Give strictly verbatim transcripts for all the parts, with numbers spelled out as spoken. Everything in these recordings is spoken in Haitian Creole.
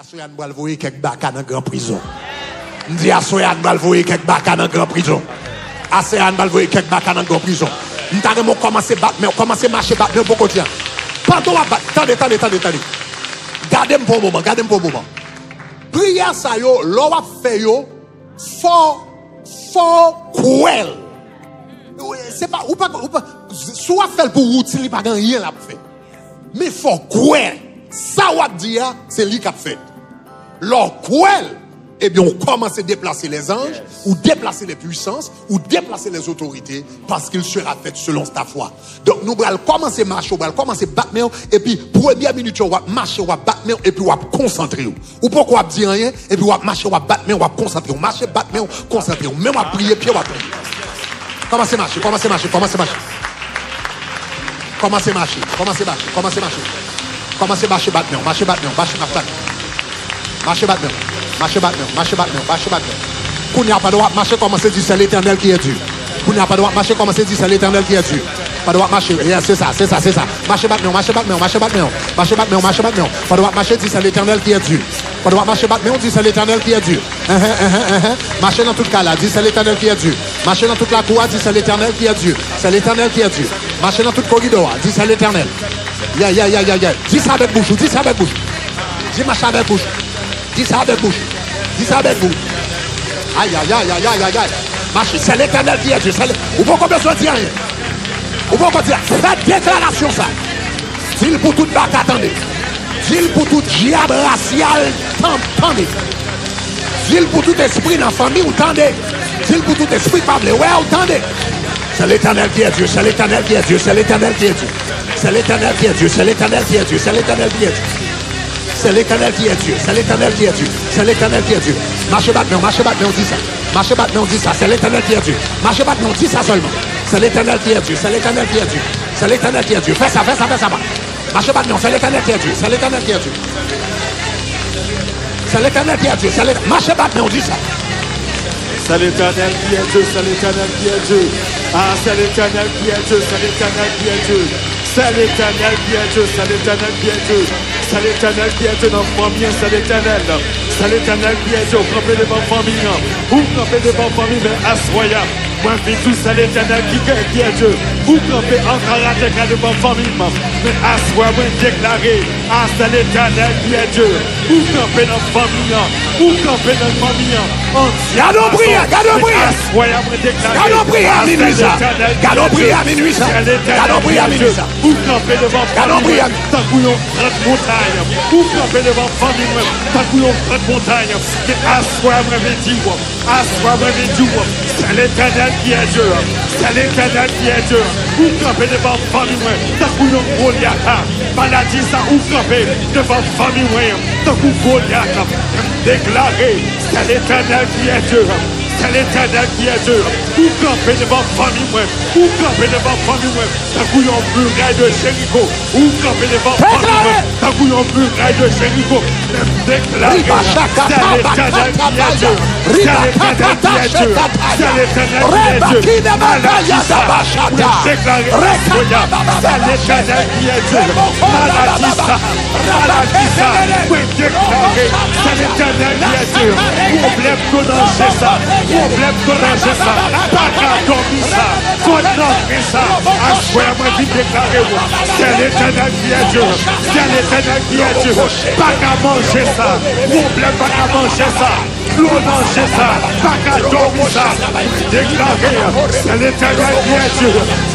Aswè a, n pral voye kèk baka nan gran prizon. M di, aswè a, n pral voye kèk baka nan gran prizon. Aswè a, n pral voye kèk baka nan gran prizon. M ta renmen w kòmanse bat men w, kòmanse mache bat men w, poko di an. Pandan w ap bat, tande, tande, tande, tande. Gade m pou yon moman, gade m pou yon moman. Priyè sa yo, lè w ap fè yo, fò, fò w kwè l. Se pa, ou pa, ou pa, si w ap fè l pou woutin, li pa gen anyen l ap fè. Men fò w kwè sa w ap di a, se li k ap fèt. Lè w kwè l, ebyen, ou kòmanse deplase lèzanj, ou deplase lèpwisans, ou deplase lèzotorite, paske l sera fèt selon ta fwa. Donk, nou pral kòmanse mache, ou pral kòmanse bat men w, epi premyè minit yo, w ap mache, w ap bat men w, epi w ap konsantre w. Ou poko ap di anyen, epi w ap mache, w ap bat men w, w ap konsantre w. Mache, bat men w, konsantre w. Men w ap priye, pye w ap priye. Kòmanse mache, kòmanse mache, kòmanse mache. Kòmanse mache, kòmanse mache, kòmanse mache. Kòmanse mache, bat men w, mache, bat men w, mache, mache, bat men w. Mache, bat men w, mache, bat men w, mache, bat men w, mache, bat men w. Kounye a, pandan w ap mache, kòmanse di, c'est l'Éternel qui est Dieu. Kounye a, pandan w ap mache, kòmanse di, c'est l'Éternel qui est Dieu. Pandan w ap mache, yeah, se sa, se sa, se sa. Mache, bat men w, mache, bat men w, mache, bat men w. Mache, bat men w, mache, bat men w. Pandan w ap mache, di, c'est l'Éternel qui est Dieu. Pandan w ap mache, bat men w, di, c'est l'Éternel qui est Dieu. Enhen, enhen, enhen. Mache nan tout kay la, di, c'est l'Éternel qui est Dieu. Mache nan tout lakou a, di, c'est l'Éternel qui est Dieu. C'est l'Éternel qui est Dieu. Mache nan tout koridò a, di, c'est l'Éternel. Yeah, yeah, yeah, yeah, yeah. Di sa avèk bouch ou, di sa avèk bouch ou. Di mache avèk bouch ou. Di sa avèk bouch ou. Di sa avèk bouch ou. Ay, ay, ay, ay, ay, ay, ay. Mache, c'est l'Éternel qui est Dieu. C'est le... Ou poko bezwen di anyen. Ou poko di anyen. Fè deklarasyon sa. Di l pou tout baka tande. Di l pou tout dyab rasyal tan-, tande. Di l pou tout espri nan fanmi w tande. Di l pou tout espri k pa vle wè w tande. C'est l'Éternel qui est Dieu, c'est l'Éternel qui est Dieu, c'est l'Éternel qui est Dieu. C'est l'Éternel qui est Dieu, c'est l'Éternel qui est Dieu, c'est l'Éternel qui est Dieu. C'est l'Éternel qui est Dieu, c'est l'Éternel qui est Dieu, c'est l'Éternel qui est Dieu. Mache bat men w, mache bat men w, di sa. Mache bat men w, di sa, c'est l'Éternel qui est Dieu. Mache bat men w, di sa sèlman. C'est l'Éternel qui est Dieu, c'est l'Éternel qui est Dieu, c'est l'Éternel qui est Dieu. Fè sa, fè sa, fè sa. Mache bat men w, c'est l'Éternel qui est Dieu, c'est l'Éternel qui est Dieu. C'est l'Éternel qui est Dieu, c'est l'Éternel. Mache bat men w, di sa. C'est l'Éternel qui est Dieu, c'est l'Éternel qui est Dieu. Ah, c'est l'Éternel qui est Dieu, c'est l'Éternel qui est Dieu. C'est l'Éternel qui est Dieu, c'est l'Éternel qui est Dieu. C'est l'Éternel qui est Dieu nan fanmi an, c'est l'Éternel. C'est l'Éternel qui est Dieu. Ou kanpe devan fanmi an. Ou kanpe devan fanmi, men aswè a, mwen vin di w, c'est l'Éternel qui, qui est Dieu. Ou kanpe an karateka devan fanmi m. Men aswè a, mwen deklare, ah, c'est l'Éternel qui est Dieu. Ou kanpe nan fanmi an. Ou kanpe nan fanmi an. An Gade yon priyè, gade yon priyè. Aswè a, mwen deklare, gade yon priyè a minwi sa. Gade yon priyè a minwi sa. Gade yon priyè a minwi sa. Ou kanpe devan fanmi mwen tankou yon grande montagne. Ou kanpe devan fanmi mwen tankou yon grande montagne. Men aswè a, mwen vin di w, aswè a, mwen vin di w, c'est l'Éternel qui est Dieu. C'est l'Éternel qui est Dieu. Ou kanpe devan fanmi mwen tankou yon Golyat. Maladi sa, ou kanpe devan fanmi mwen tankou Golyat. M deklare, c'est l'Éternel qui est Dieu. C'est l'Éternel qui est Dieu. Ou kanpe devan fanmi mwen. Ou kanpe devan fanmi mwen tankou yon miray de Jeriko. Ou kanpe devan fanmi mwen tankou yon miray de Jeriko. Men m deklare, c'est l'Éternel qui est Dieu. C'est l'Éternel qui est Dieu. C'est l'Éternel qui est Dieu. Maladi sa, mwen deklare, c'est l'Éternel qui est Dieu. Maladi sa, maladi sa, mwen deklare, c'est l'Éternel qui est Dieu. Pwoblèm yo nan je sa, pwoblèm yo nan je sa, pa ka dòmi sa, fò nan men sa. Aswè a, mwen vin deklare w, c'est l'Éternel qui est Dieu. C'est l'Éternel qui est Dieu. Pa ka manje sa, pwoblèm pa ka manje sa. Dlo nan je sa, pa ka dòmi sa. Deklare, c'est l'Éternel qui est Dieu.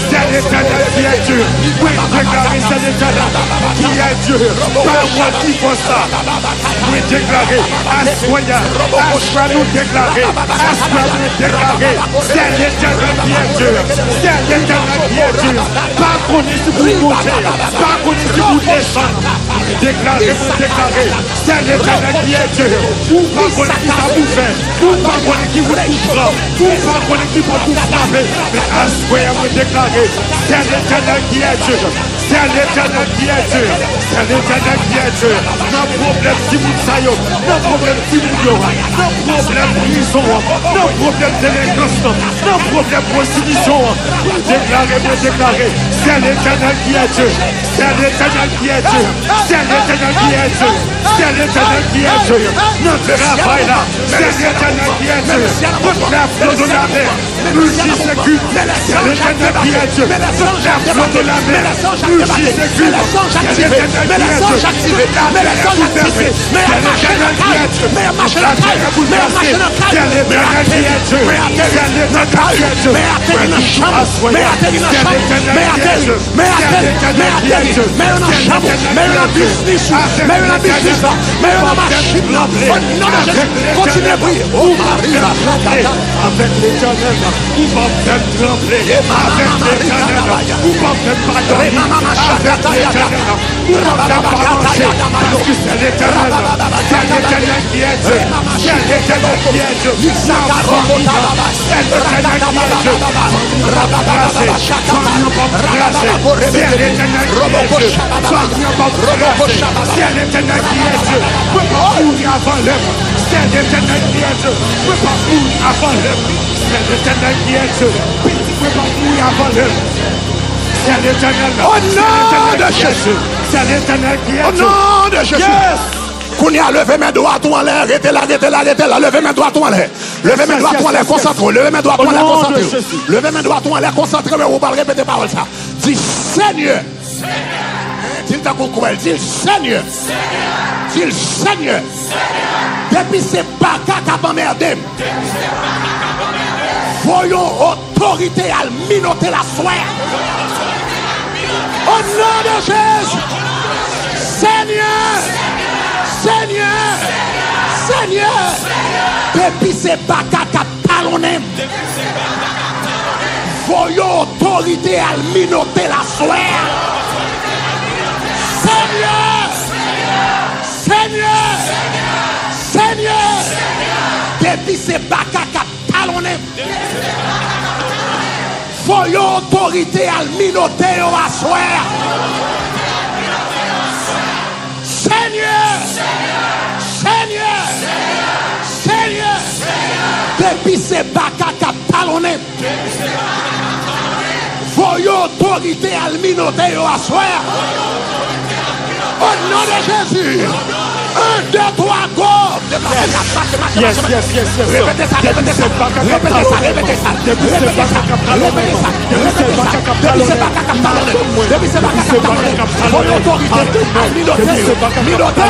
C'est l'Éternel qui est Dieu. Mwen deklare, c'est l'Éternel qui est Dieu. Pawòl ki fò sa. Mwen deklare, aswè a, aswè nou deklare, aswè mwen deklare, c'est l'Éternel qui est Dieu. C'est l'Éternel qui est Dieu. Pa konnen si pou w monte, pa konnen si pou w desann. Deklare, mwen deklare, c'est l'Éternel qui est Dieu. Ou pa konnen ki sa pou fè. Ou pa konnen ki wout pou pran. Ou pa konnen ki pòt pou frape. Men aswè a, mwen deklare, c'est l'Éternel qui est Dieu. C'est l'Éternel qui est Dieu. C'est l'Éternel qui est Dieu. Nan pwoblèm timoun sa yo, nan pwoblèm timoun yo a, nan pwoblèm prizon an, nan pwoblèm delenkans lan, nan pwoblèm pwostitisyon an, mwen deklare, mwen deklare, c'est l'Éternel qui est Dieu. C'est l'Éternel qui est Dieu. C'est l'Éternel qui est Dieu. C'est l'Éternel qui est Dieu. Nan travay la, c'est l'Éternel qui est Dieu. Kot la flò de la mè, nou jis ekri, c'est l'Éternel qui est Dieu. Kot la flò de la mè, nou jis ekri, c'est l'Éternel qui est Dieu. Kot la tè bouleversé, c'est l'Éternel qui est Dieu. Kot la tè bouleversé, c'est l'Éternel qui est Dieu. Mwen di aswè a, c'est l'Éternel qui est Dieu. Men ateri nan chanm, men ateri, men ateri, men yo nan chanm ou, men yo nan biznis ou, men yo nan biznis la, men yo nan machin nan. O non de Jezi, kontinye priye. O Maria, Avèk Letènèl, ou p ap fè m tranble. Avèk Letènèl, ou p ap fè m padone. Avèk Letènèl, ou p ap fè m pa manje. Paske c'est l'Éternel, c'est l'Éternel qui est Dieu. C'est l'Éternel qui est Dieu. Nan fanmi an, c'est l'Éternel qui est Dieu. Fanmi an p ap kraze. Fanmi an p ap kraze. C'est l'Éternel qui est Dieu. Fanmi an p ap kraze. C'est l'Éternel qui est Dieu. Mwen p ap mouri avan lè m. C'est l'Éternel qui est Dieu. Mwen p ap mouri avan lè m. C'est l'Éternel qui est Dieu. Pitit mwen p ap mouri avan lè m. C'est l'Éternel. O non de Jezi. C'est l'Éternel qui est Dieu. O non de Jezi. Yes. Kounye a, leve men dwat ou anlè, rete la, rete la, rete la, leve men dwat ou anlè. Leve men dwat ou anlè, konsantre w, leve men dwat ou anlè, konsantre w. Leve men dwat ou anlè, konsantre w, ou pral repete pawòl sa. Di, Senyè. Di l tankou w kwè l, di l, Senyè. Di l, Senyè. Depi se baka k ap anmède m, voye yon otorite al minote l aswè a. O non de Jezi. Senyè. Senyè. Senyè. Depi se baka k ap talonnen m, voye otorite al minote l aswè a. Senyè. Senyè. Senyè. Depi se baka k ap talonnen m, voye otorite al minote yo aswè a. Senyè. Senyè. Senyè. Depi se baka k ap talonnen m, voye otorite al minote yo aswè a. O non de Jezi. Un, deux, trois, go. Depi se baka k ap talonnen m, depi se baka k ap talonnen m, depi se baka k ap talonnen m, voye otorite al minote yo, minote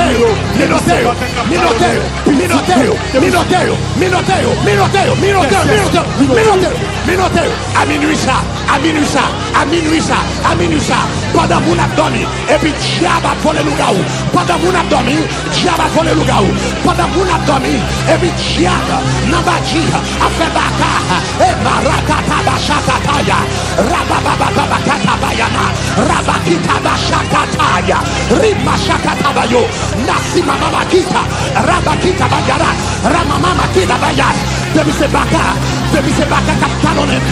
yo, minote yo, minote yo, minote yo, minote yo, minote yo, minote yo, minote yo, minote yo, minote yo, minote yo, a minui sa, a minui sa, a minui sa, a minui sa, pandan moun ap dòmi, epi dyab ap vole lougawou, pandan moun ap dòmi, dyab ap vole lougawou, pandan moun ap dòmi, epi dyab nan badji ap fè baka, e marakata bachakataya, rababababakatabayana, rabakita bachakataya, rimachakatabayo, nasi mamamakita, rabakita bayara, ramamamakita bayas, depi se baka, depi se baka k ap talonnen,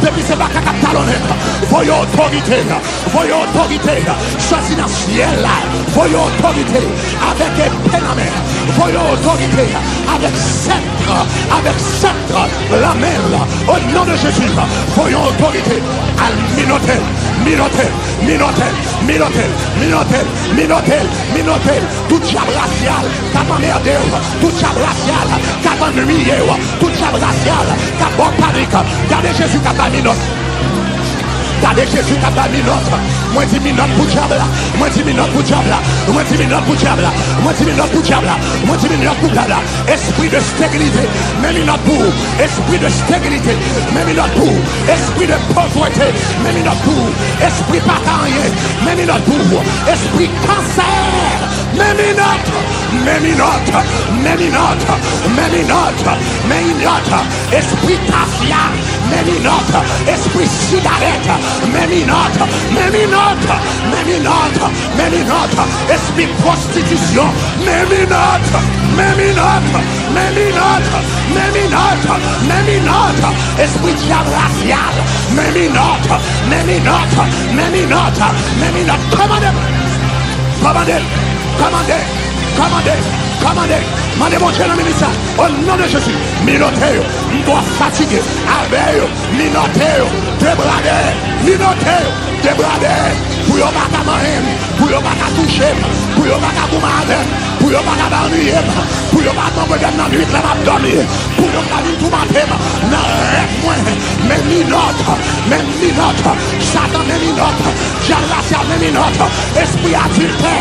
depi se baka k ap talonnen, voye otorite. Voye otorite soti nan syèl la. Voye otorite avèk epe nan men. Voye otorite avèk sèt, avèk sèt nan men l. O non de Jezi, voye otorite al minote, minote, minote, minote, minote, minote, minote. Tout dyab rasyal k ap anmède w, tout dyab rasyal k ap annuiye w, tout dyab rasyal k ap ba w panik. Gade Jezi k ap bay minòt. Gade Jezi k ap bay minòt. Mwen di minòt pou dyab la. Mwen di minòt pou dyab la. Mwen di minòt pou dyab la. Mwen di minòt pou dyab la. Mwen di minòt pou dyab la. Espri de sterilite, men minòt pou ou. Espri de sterilite, men minòt pou ou. Espri de povrete, men minòt pou ou. Espri pa ka anyen, men minòt pou ou. Espri kansè, men minòt, men minòt, men minòt, men minòt, men minòt. Espri tafya, men minòt. Espri sigarèt, men minòt, men minòt, men minòt, men minòt. Espri pwostitisyon, men minòt. Men minòt, men minòt, men minòt, men minòt, espri dyab rasyal, men minòt, men minòt, men minòt, men minòt, kòmande, kòmande, kòmande, kòmande, kòmande, mande Bondye nan minit sa, o non de Jezi, minote yo, m twò fatige, avè yo, minote yo, debrade, minote yo, debrade, pou yo pa ka manyen m, pou yo pa ka touche m, pou yo pa ka goumen avè m, pou yo pa ka annuye m, pou yo pa antre m nan nuit lè m ap dòmi, pou yo pa vin toumante m nan rèv mwen. Men minòt, men minòt, Satan men minòt, dyab rasyal men minòt, espri adiltè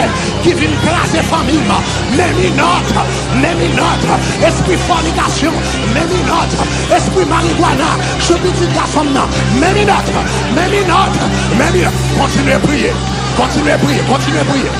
ki vin kraze fanmi m, men minòt, men minòt, espri fònikasyon, men minòt, espri marigwana sou pitit gason m nan, men minòt, men minòt, men minòt. Kontinye priye. Kontinye priye, kontinye priye.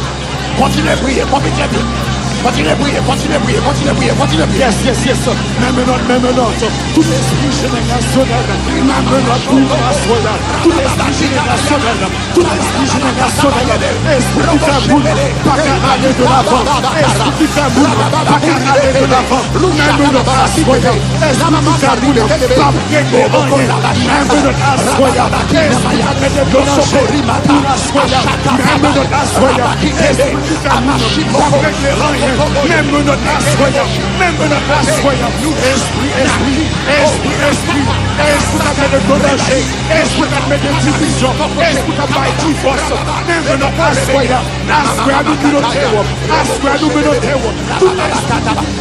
Kontinye priye, kontinye priye. Kontinye priye, kontinye priye, kontinye priye, kontinye priye. Yes, yes, yes. Men minòt, men minòt. Tout espri jenerasyonèl, men minòt pou nou aswè a. Tout espri jenerasyonèl, tout espri jenerasyonèl, espri ki fè moun pa ka ale de lavan, espri ki fè moun pa ka ale de lavan. Men minòt aswè a, espri ki fè moun pa regle anyen. Men minòt aswè a, espri k ap mete dlo nan je moun aswè a. Men minòt aswè a, espri ki fè moun pa regle anyen. Men minòt aswè a, men minòt aswè a, espri, espri, espri, espri, espri k ap mete dlo nan je, espri k ap mete divizyon, espri k ap bay divòs. Men minòt aswè a, aswè a nou minote w, aswè a nou minote w. Tout espri,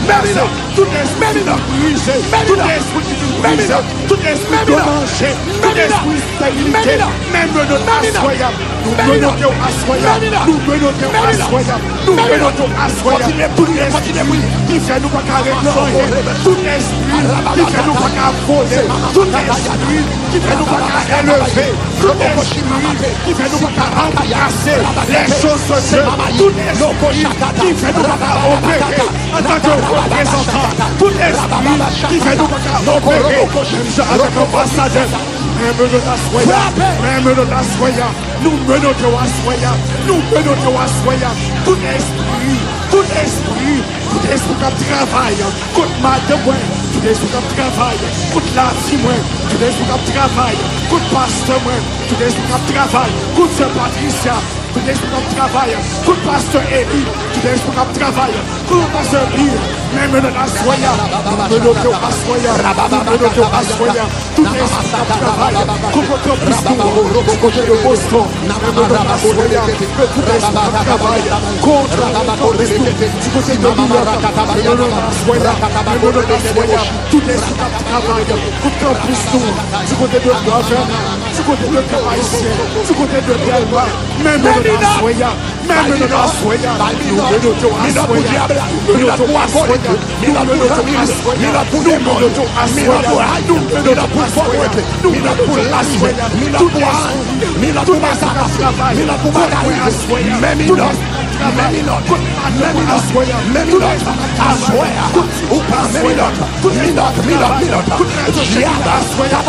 men minòt. Tout espri ki vin brize, tout espri ki vin brize, tout espri domanje, tout espri sterilite, men minòt aswè a, nou menote w aswè a, nou menote w aswè a, nou menote w aswè a. Tout espri ki fè nou pa ka regle anyen, tout espri ki fè nou pa ka vole, tout espri ki fè nou pa ka eleve, tout espri ki fè nou pa ka anbrase les choses de Dieu, tout espri ki fè nou pa ka opere antanke reprezantan, tout espri ki fè nou pa ka opere menm jan avèk anbasadè. Men menm nou aswè a, men menm nou aswè a, nou menote w aswè a, nou menote w aswè a. Tout espri, tout espri, tout espri k ap travay kont madanm mwen, tout espri k ap travay kont lavi mwen, tout espri k ap travay kont pastè mwen, tout espri k ap travay kont sè Patricia, tout espri k ap travay kont pastè Eli, tout espri k ap travay kont pastè Bill, men menm nou aswè a, nou menote w aswè a, nou menote w aswè a. Tout espri k ap travay kont kanpis nou, di kote de Boston, men menm nou aswè a. Tout espri k ap travay kont kanpis nou, di kote de Nouyòk, men menm nou aswè a. Men menm nou aswè a. Tout espri k ap travay kont kanpis nou, di kote de Gòvèn, di kote de Kap Ayisyen, di kote de Dèlma, men menm nou aswè a. Men menm nou aswè a. Nou menote w aswè a. Nou menote w aswè a. Nou menote w aswè a. Nou menote w aswè a. Nou menote w aswè a. Nou menote w aswè a. Tout espri k ap travay kont mwen aswè a. Tout espri k ap travay kont madanm mwen aswè a. Tout espri k ap travay kont timoun aswè a. Tout espri k ap travay kont mèt chante aswè a.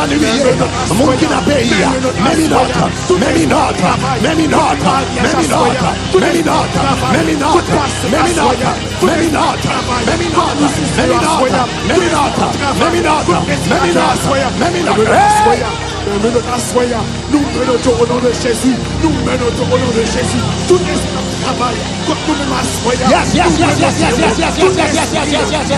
Men menm nou aswè a. Men menm nou aswè a. Tout espri k ap travay kont maryaj aswè a. Tout espri k ap travay kont pastè aswè a. Tout espri k ap travay kont mizisyen yo aswè a. Tout espri k ap travay kont prezidan yo aswè a. Men menm nou aswè a. Men menm nou aswè a. Nou menote w o non de Jezi. Nou menote w o non de Jezi. Tout espri k ap travay kont nou menm aswè a. Nou menote w. Tout espri,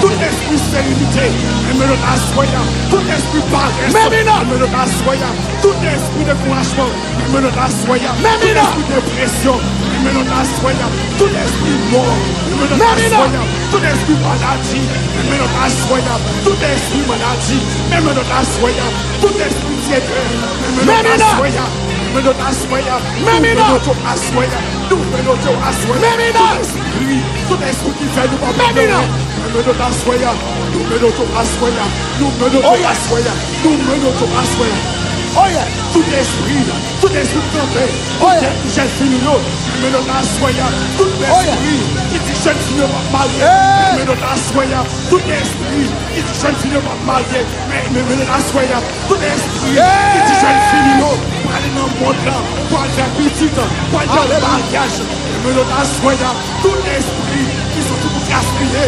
tout espri sterilite, men menm nou aswè a. Tout espri parès, men menm nou aswè a. Tout espri dekourajman, men menm nou aswè a. Tout espri depresyon, men menm nou aswè a. Tout espri mò, men menm nou aswè a. Tout espri maladi, men menm nou aswè a. Tout espri maladi, men menm nou aswè a. Tout espri tyèdè, men menm nou aswè a. Men menm nou aswè a. Men menm nou aswè a. Nou menote w aswè a. Tout espri, tout espri ki fè nou pa pèmèt. Men menm nou aswè a. Nou menote w aswè a. Nou menote w aswè a. Nou menote w aswè a. Tout espri, tout espri kanpe pou jèn fi nou yo, men menm nou aswè a. Tout espri ki di jèn fi yo p ap marye, men menm nou aswè a. Tout espri ki di jèn fi yo p ap marye, men menm nou aswè a. Tout espri ki di jèn fi nou yo pral nan mond lan, pral fè pitit, pral nan maryaj, men menm nou aswè a. Tout espri ki soti pou gaspiye,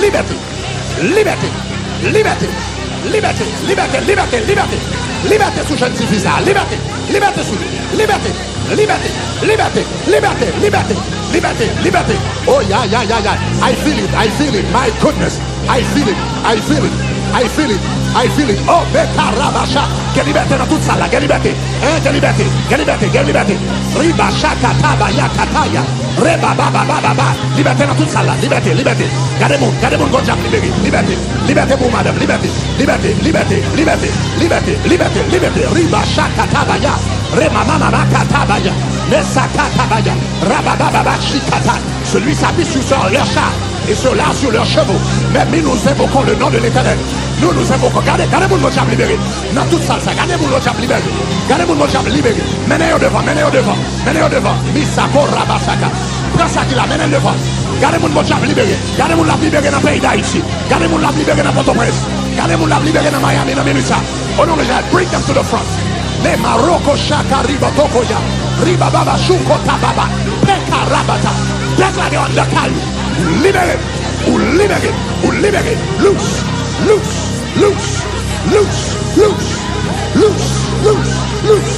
Libète. Libète. Libète. Libète. Libète. Libète. Libète. Libète sou jèn tifi sa. Libète. Libète sou li. Libète. Libète. Libète. Libète. Libète. Libète. Libète. Oh, yeah, yeah, yeah, yeah. I feel it. I feel it. My goodness. I feel it. I feel it. I feel it. I feel it. Oh, Bekarabasha. Gen libète nan tout sal la. Gen libète. Hein, gen libète. Gen libète. Gen libète. Ribasha katabaya kataya. Rebababababa. Libète nan tout sal la. Libète, libète. Gade moun, gade moun Bondye ap libere. Libète. Libète pou madanm. Libète. Libète, libète, libète. Libète, libète, libète. Ribasha katabaya. Remamamama katabaya. Mesa katabaya. Rababababa shikata. Celui s'appuie sur son, leur char, et ceux-là sur leurs chevaux. Mais, mais nous invoquons le nom de l'Éternel. Nous, nous invoquons. Gade, gade moun Bondye ap libere. Nan tout sal sa, gade moun Bondye ap libere. Gade moun Bondye ap libere. Mennen yo devan, mennen yo devan, mennen yo devan. Misako rabasaka. Pran sa ki la, mennen l devan. Gade moun Bondye ap libere. Gade moun l ap libere nan peyi Dayiti. Gade moun l ap libere nan Pòtoprens. Gade moun l ap libere nan Miami, nan minit sa. Au nom de Jésus, bring them to the front. Le maroko shaka riba tokoya. Riba baba shuko tababa. Peka rabata. Deklare anndan kay ou. Libere. Ou libere. Ou libere. Loose. Loose. Loose. Loose. Loose. Loose. Loose. Loose.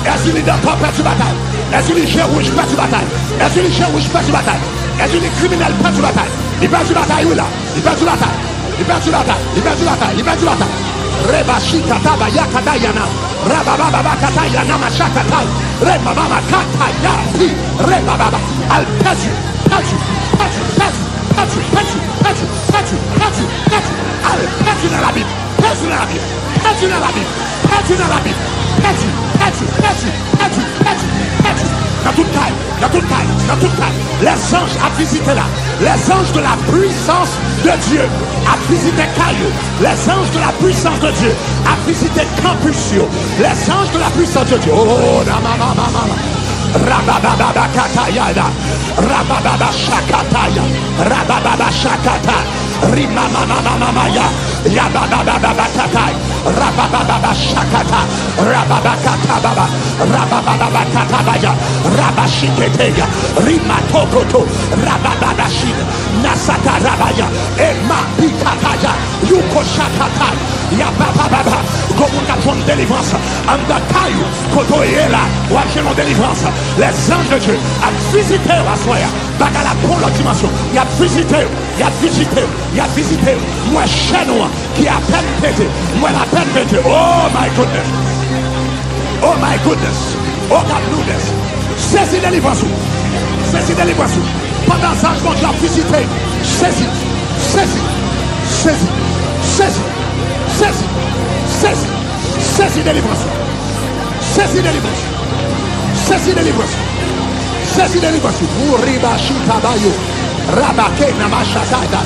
Èzili Dantò pèdi batay. Èzili Je Wouj pèdi batay. Èzili Je Wouj pèdi batay. Èzili kriminèl pèdi batay. Li pèdi batay wi la. Li pèdi batay. Li pèdi batay. Li pèdi batay. Li pèdi batay. Reba shikata ba yakata yana. Rabababa kata yana mashakata. Reba mama kata ya pi. Rebababa. Al pèdi. Pèdi. Pèdi. Pèdi. Al pèdi nan labim. Pèdi nan labim. Pèdi nan labim. Pèdi nan labim. Pèdi. Pèdi. Pèdi. Pèdi. Pèdi. Pèdi. Nan tout kay. Nan tout kay, nan tout kay, lèzanj ap vizite la. Lèzanj de la pwisans de Dye ap vizite kay yo. Lèzanj de la pwisans de Dye ap vizite kanpis yo. Lèzanj de la pwisans de Dye. Oh, namamamamama. Rababababakatayada. Rabababashakataya. Rabababashakata. Rimamamamamaya. Yababababakataya. Rababababashakata, rababakatababa, rabababakatabaya, rabashiketeya, rimatokoto, rabababashina, nasakarabaya, emapikataya, yukoshakataya, yababababa. Gon moun k ap jwenn delivrans anndan kay ou, kote w ye la, w ap jwenn yon delivrans. Lèzanj de Dye ap vizite w aswè a. Bagay la pran lòt dimansyon. Y ap vizite w, y ap vizite w, y ap vizite w. M wè chèn ou an ki apèn pete. M wè l apèn pete. Oh my goodness. Oh my goodness. Oh God goodness. Sezi delivrans ou. Sezi delivrans ou. Pandan zanj Bondye ap vizite. Sezi. Sezi. Sezi delivrans ou. Sezi delivrans ou. Sezi delivrans ou. Sezi delivrans ou. Muriba shita bayo. Rabake na mashatata.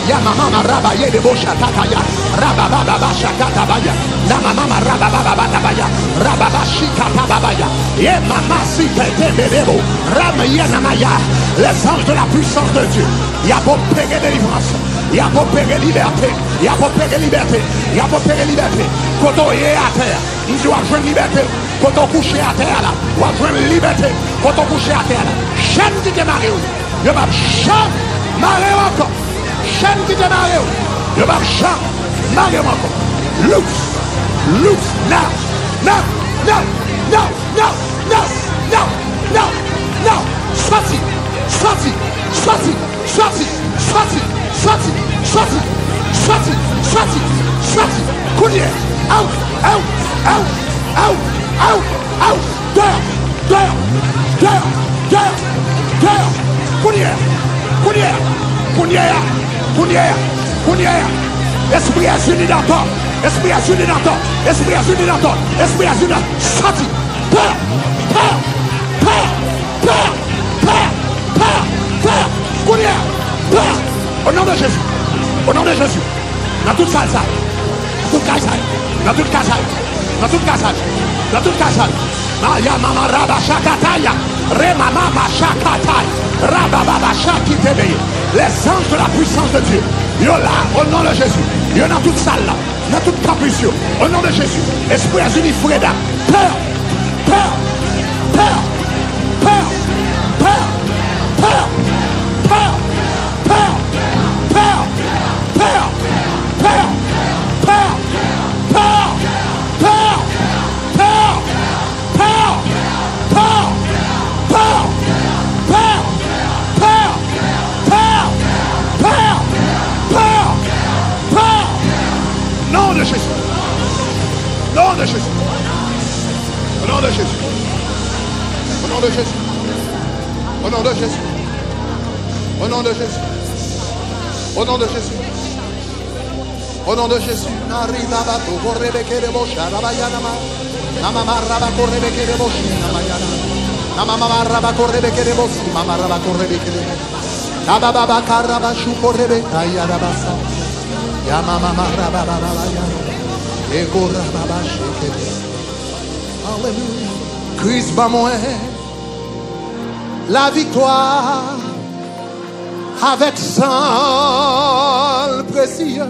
Ya mama ma raba ye de bo shataya. Raba ba ba ba shakata baya. Na mama ma raba ba ba ba tabaya. Raba ba shikata babaya. Ye mama si tete bedebo. Ram ye na maya. Les anges de la puissance de Dieu. Y ap opere delivrans. Y ap opere libète. Y ap opere libète. Y ap opere libète. Kote w ye atè a. M di w ap jwenn libète. Kote w kouche atè a la, w ap jwenn libète. Kote w kouche atè a la, chèn ki te mare w, yo p ap janm mare w ankò. Chèn ki te mare w, yo p ap janm mare w ankò. Loose, loose, now, now, now. Soti, soti, soti. Soti, soti, soti, soti, soti, soti, soti, soti. Kounye a. Out, out, out, out, out, out. Deyò, deyò, deyò, deyò, deyò. Kounye a, kounye a, kounye a, kounye a, kounye a, kounye a. Espri Ezili Dantò, espri Ezili Dantò, espri Ezili Dantò, espri Ezili Dantò. Soti. Deyò, deyò, deyò, deyò. Pè! Pè! Pè! Pè! Kounye a! Pè! O non de Jezi! O non de Jezi! Nan tout sal sa yo! Nan tout kay sa yo! Nan tout kay sa yo! Nan tout kay sa yo! Nan tout kay sa yo! Maya mama raba shakataya! Re mama ma shakatay! Raba baba shakitebeye! Les anges de la puissance de Dieu! Yo la! O non de Jezi! Yo nan tout sal la! Nan tout kanpis yo, o non de Jezi, espri Ezili Freda, pè, pè, pè, Au nom de Jésus. Au nom de Jésus. Au nom de Jésus. Nari baba to korebe kere bo shara ba yanama. Nama maraba korebe kere bo shi nama yana. Nama mama raba korebe kere bo si mama raba korebe kere bo. Kaba baba karaba shu korebe kayara basa. Ya mama maraba baba ya. Eko raba ba shekere. Hallelujah. Kris ban mwen la viktwa avèk san l presye.